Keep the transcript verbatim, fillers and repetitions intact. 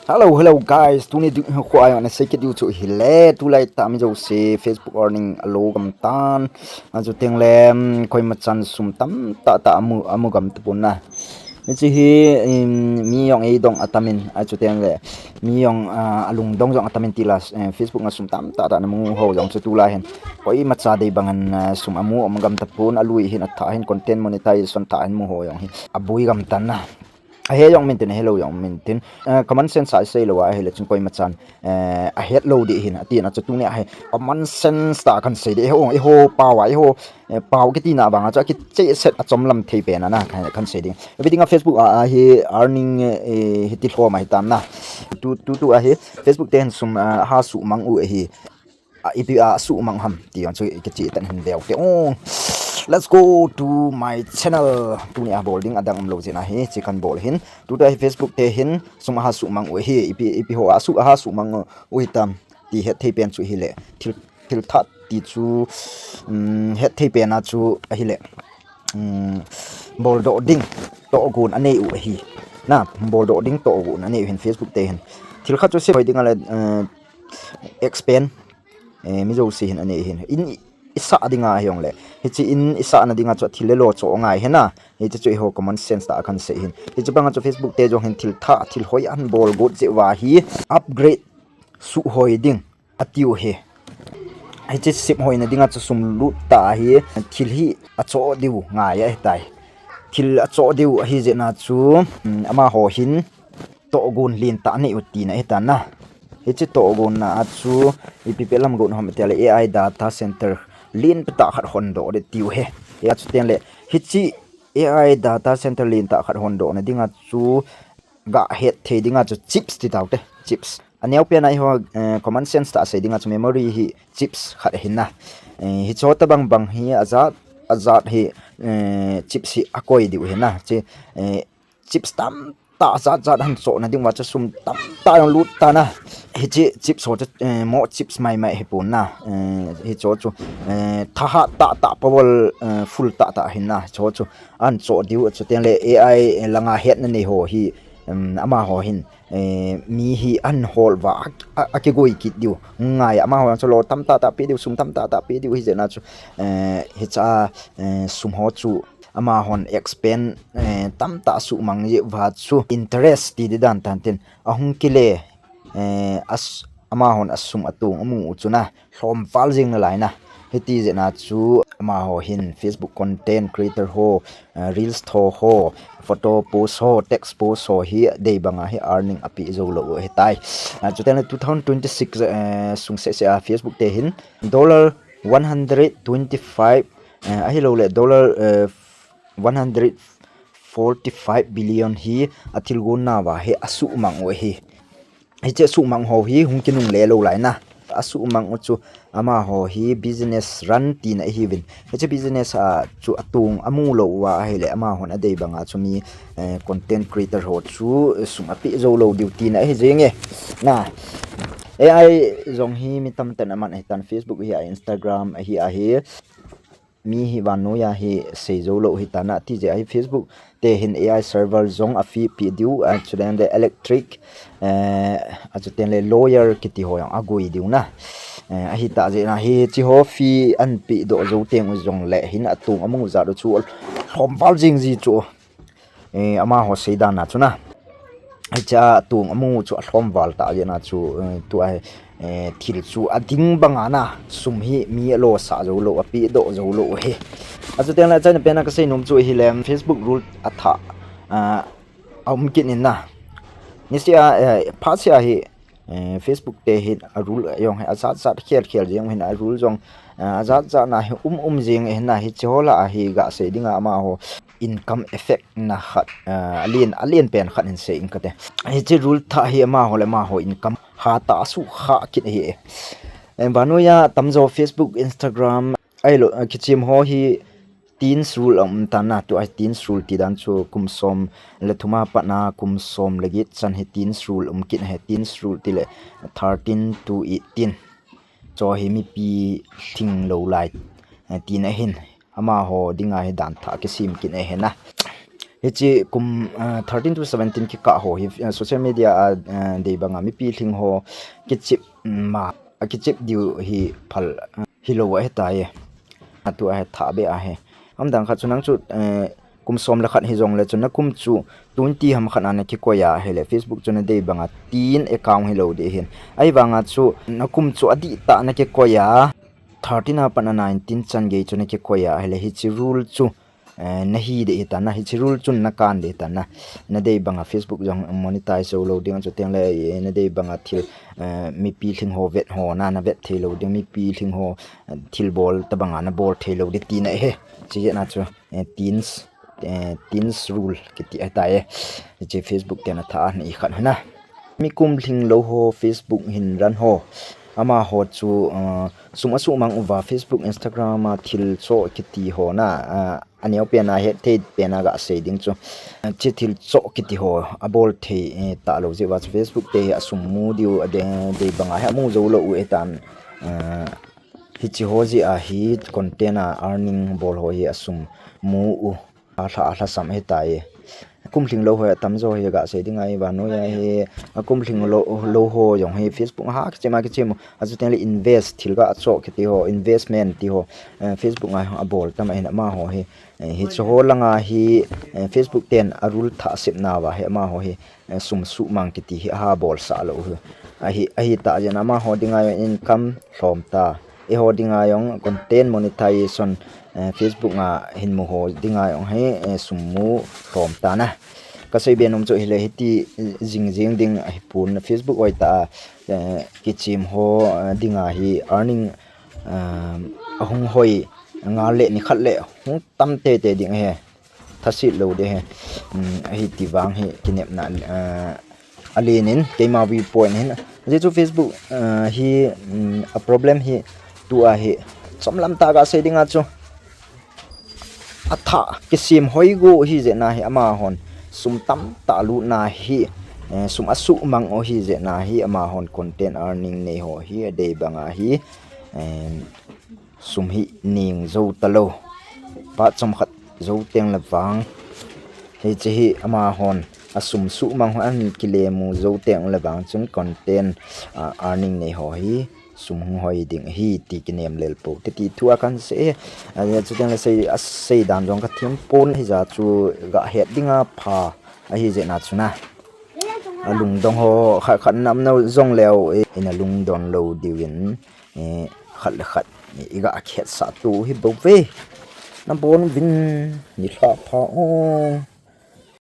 Hello, hello guys. Tuni ding khu ayo na sei kit diu chu hile. Tulai tah mi jouse Facebook earning alo gam tan. Achu teng le, mm, koima chan sum tamtah tah amu, amu gam tapon na. Hiche hi, mm, mi jong eidong atamin. Achu teng le, mi jong, ah, alungdong jong atamin tila, eh, Facebook a sum tamtah tah namu ho jong chu tulai hin. Koima cha dei bang in, ah, sum amu um gam tapon, alui hin, athah hin, content monetization thah hin mu ho jong hi aboi gam tan na. Ahe jong min tin, ahelou jong min tin. Eh, common sense a isei lou a ahile chun koima chan, eh, ahet lou ding ahin, atin achu tuni a hi common sense tah a kan sei ding. Eiho, eiho pao a, eiho, eh, pao kiti na bang a chu akicheh set a chomlam thei pen a na, kan, kan sei ding. Everything a Facebook a, a hi earning, eh, hiti lhom ahi tam na. Tu, tu, tu a hi Facebook te hin sum, eh, aha suhmang u ahi. A, ipi a suhmang ham ti jong chu kicheh tan hin veu te. Oh, let's go to my channel. Tuni a bol ding adang umlou jeh in ahi, hiche kan bol hin. Tuta hi Facebook te hin sum aha suhmang u ahi, ipi, ipi ho a suh, aha suhmang u hitam ti het thei pen chu ahile. Thil, thil thah ti chu, um, het thei pen a chu ahile. Um, boldoh ding tohgon anei u ahi. Na, boldoh ding tohgon anei u hin Facebook te hin. Thil khat chu sep hoi ding ale, eh, expand, eh, mi jouse hin anei hin. In i, isah dinga hijongle. Hiche in isah na dinga chu thil le lo chu angai hina. Hiche chu eiho common sense tah a kan sei hin. Hiche banga chu Facebook te jong hin thil thah, thil hoi ahin bol got jeh uva hi upgrade suh hoi ding atiu hi. Hiche sep hoina dinga chu sum lut tah ahi, thil hi achoh diu ngai ahitai. Thil achoh diu ahi jeh in a chu, um, amaho hin tohgon lentah anei u tina ahitan na. Hiche tohgon na a chu ipi peh lam got ham itile A I data center len peh tah khat hondoh ding tiu hi. Hia chu teng le hiche A I data center lentah khat hondoh na dinga chu ga het thei dinga chu chips ti tau te, chips. Aneo pen a eiho, eh, common sense tah a sei dinga chu memory hi chips khat ahin na. Eh, hiche ho tabang bang hi ajat, ajat hi, eh, chips hi akoi diu ahin na. Hiche, eh, chips tamtah jat jat ahin choh na ding uva chu sum tamtah jong lut tan na. Hiche chips ho chu, eh, moh chips mai mai ahipon na. Eh, hiche ho chu, eh, thahat tah tah power, eh, full tah tah ahin na. Hiche ho chu ahin choh diu, achu teng le A I, eh, langa hetna nei ho hi, um, amaho hin, eh, mi hi ahin hol uva a, a, akigoi kit diu. Ngai amaho chu lo tamtah tah pe diu, sum tamtah tah pe diu ahi jeh in a chu, eh, hiche a, eh, sum ho chu amahon expand, eh, tamtah suhmang jeh uva chu interest ti ding dan tan tin ahung kile, eh, as-, amahon asum atong amu u chu na lhomval jing nalai na. Hiti jeh in a chu amaho hin Facebook content creator ho, eh, reels tho ho, photo post ho, text post ho hi dei banga hi earning apeh jou lou u ahitai. Ah, chuteng le two thousand twenty-six, eh, sung seh seh a Facebook te hin dollar one hundred twenty-five, eh, ahilou le dollar, eh, one hundred forty-five billion hi athilgon nauva hi asuhmang u ahi. Hiche suhmang ho hi hung kinungle lou lai na. Asuhmang u chu amaho hi business run tina ahiuvin. Hiche business a chu atong amu lou uva ahile amahon adei banga chu mi, eh, content creator ho chu sum apeh jou lou diu tina ahi jenge. Na, A I jong hi mi tamtah in aman ahitan, Facebook hi a, Instagram hi ahi. Mi hi vannoiya hi sei jou lou ahitan a, tijeh a hi Facebook te hin A I server jong a fee peh diu, a, chuteng le electric, eh, a, chuteng le lawyer kiti ho jong agoi diu na. Eh, ahitah jeh in a hiche ho fee ahin peh doh jou teng u jongle hin atong amu jat u chu alhomval jing ji chu. Eh, amaho seidan a chu na. Hiche a atong amu chu alhomval tah jeh in a chu, eh, tua hi, eh, thil chu ading banga na sum hi mi alo sah jou lou, apeh doh jou lou hi. A, chuteng le achaina pen a kasei nom chu hileh Facebook rule athah, ah, aum kit in na. Niseh a, eh, phatseh a hi, eh, Facebook te hin a rule jong hi ajat jat khel khel jeng hin a rule jong, eh, ajat jat na hi um um jeng hin na, hiche ho lah a hi gasei dinga amaho income effect na khat, eh, alen, alen pen khat hin sei ing kate. Hiche rule thah hi amaho le amaho income hatah a suhkhah kit ahi. Eh, vannoiya tamjo Facebook, Instagram, ahilou, eh, kichem ho hi teens rule aum tan a, tua hi teens rule ti dan chu kum som le thum a pat na kum som le get chan hi teens rule um kit ahi, teens rule tile thirteen to eighteen. Chu hi mipi lhinglou lai, eh, tina ahin. Amaho dinga hi dan thah kisem kit ahi na. Hiche kum uh, thirteen to seventeen kikah ho hi uh, social media a uh, dei banga mipi lhing ho kichep ma a kichep diu hi phal uh, hilou ahitai. Atu ahi tha be ahi. Amdang khat chu nang chu uh, kum som le khat hijongle chu nakum chu twenty ham khat ana kikoi a hile Facebook chu nadei banga teen account hilou ding hin. Ahivanga chu nakum chu adih tah nakikoi a thirteen a pat a nineteen chan gei chu nakikoi a hile hiche rule chu eh, nahi ding hitan na, hiche rule chun nakan ding hitan na. Nadei banga Facebook jong monetize jou lou ding, chuteng le eh, nadei banga thil eh, mipi lhing ho vet ho na, navet thei lou ding, mipi lhing ho eh, thil bol tabanga nabol thei lou ding tina ahi. Chijeh na chu eh, teens eh, teens rule kiti ahitai. Hiche Facebook ten atha a nei khat hina. Mikum lhing lou ho Facebook hin run ho. Amaho chu uh, sum asuhmang uva Facebook, Instagram a thil choh kiti ho na uh, aneopen a hetthei pen a gasei ding chu uh, hiche thil choh kiti ho abol thei eh, talou jeh uva chu Facebook te hi asum mu diu adei banga hi amu jou lou u ahitan uh, hiche ho jeh a hi content a earning bol ho hi asum mu u. Alha, alhasam ahitai. Kum lhing lou ho atamjo hi gasei ding ahi, vannoi a hi akum lhing lou, lou ho jong hi Facebook a ha kichim a kichim u. Achuteng le invest, thil gachoh kiti ho, investment ti ho eh, Facebook a abol tam ahin amaho hi eh, hiche ho langa hi eh, Facebook ten a rule thah sepna uva hi amaho hi eh, sum suhmang kiti hi aha bolsah lou hi. Ahi, ahitah jeh in amaho dinga jong income lhom ta. Eiho dinga jong content monetization eh, Facebook a hin mu ho dinga jong hi eh, sum mu lhom ta na. Kasei be nom chu hile hiti jing jing ding ahipon Facebook hoi tah a eh, kichim ho eh, dinga hi earning eh, ahung hoi ngal le nikhat le hung tam teitei ding ahi. Thaset lou ding ahi. Um, ahiti vang hi kinepna uh, alen in keima viewpoint hin. Ajeh chu Facebook uh, hi um, a problem hi tua hi chomlam tah gasei dinga chu athah kisem hoi go hijeh na hi amahon sum tamtah lutna hi eh, sum asuhmang u hijeh na hi amahon content earning nei ho hi adei banga hi eh, sum hi ning jou talou. Phat chomkhat jou teng le vang hiche hi amahon asum suhmang ho ahin kilemu jou teng le vang chun content uh, earning nei ho hi sum hung hoi ding ahi ti kinem lel pou titi thu a kahin sei. Chuteng le sei, asei dan jong kathem pon hijeh chu gahet dinga pha ahijeh na chu na. Alungdong ho khat khat nam nau jong leu eh, ina lungdon lou diuvin eh, khat le khat eh, iga khetsah tu hi bou ve. Nabon uvin nilhah pha o.